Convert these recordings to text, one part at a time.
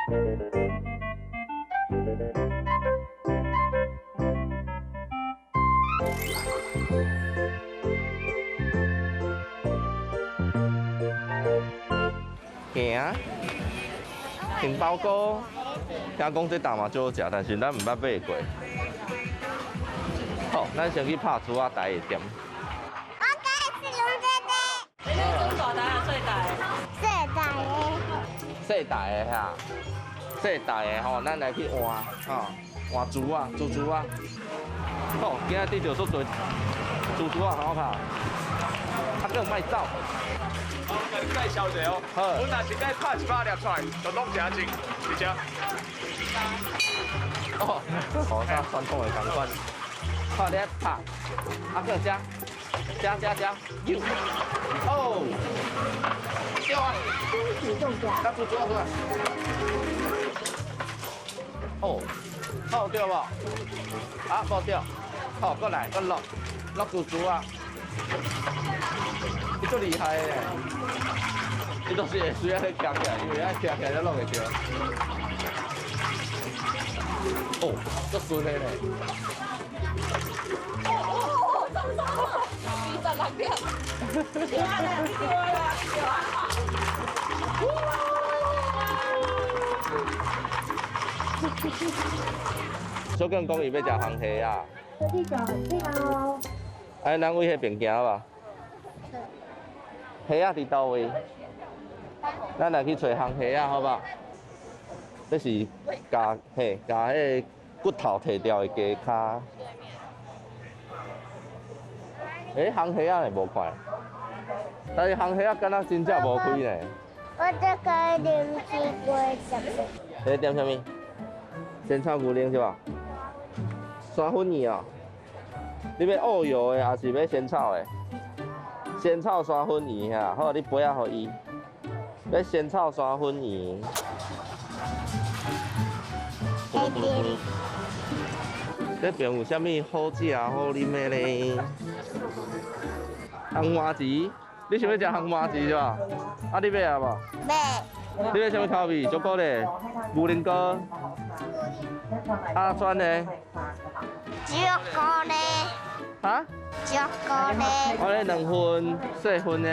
行，杏鲍菇，聽講這啖嘛足好食，但是咱毋捌買過。好，咱先去拍珠仔台的店。我該是龍姐姐。你種大台還是細台？細台的。細台的哈，細台的吼，咱來去換吼，換珠仔，珠珠仔。好，今仔得著足濟珠珠仔，好拍。啊，閣莫走。我共你介紹一下哦。好。阮若是愛拍100粒出來，就攏誠正，是這。哦，哦，啥傳統的仝款，拍咧拍，啊，閣加，加加加，有，哦，對啊，甲珠珠仔出來。哦，好對無？啊，無對，好，閣來，閣落，落珠珠仔。伊足厲害的，伊都是會隨仔咧徛起來，因為愛徛起來才攏會著。哦，足順的咧。哦哦，中中，26點。對啊啦，對啊，對啊。小健講伊欲食烘蝦仔。你食哦。哎，咱位彼邊行吧。蝦仔佇佗位？咱來去揣烘蝦仔，好無？這是共嘿，共彼个骨頭提掉的雞跤。欸，烘蝦仔會無看，但是烘蝦仔敢若真正無開呢。我這個點水果汁。你點啥物？仙草牛奶是吧？山粉圓哦。你欲芋油的，抑是欲仙草的？仙草山粉圓哈，好，你杯仔予伊。欲仙草山粉圓。這邊有啥物好食好啉的咧？烘麻糍，你想欲食烘麻糍是吧？啊，你欲啊無？欲。你欲啥物口味？朱古力、牛奶糕。阿川呢？朱古力。哈？朱古力。我咧兩份細份的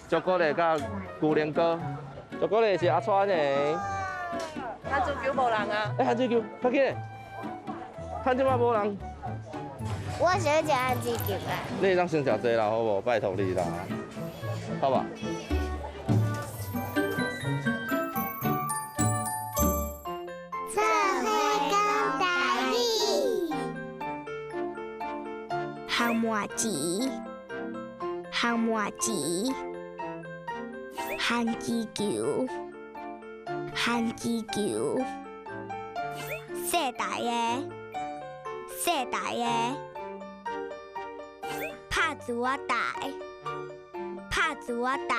朱古力佮牛奶糕，朱古力是阿川的。牽手球無人啊！欸，牽手球，較緊，趁這擺無人。我想食牽手球啊！你會當先食這啦，好無？拜託你啦，好無？做伙講台語，烘麻糍，烘麻糍，牽子球，牽子球，細台的，細台的，拍珠仔台，拍珠仔台。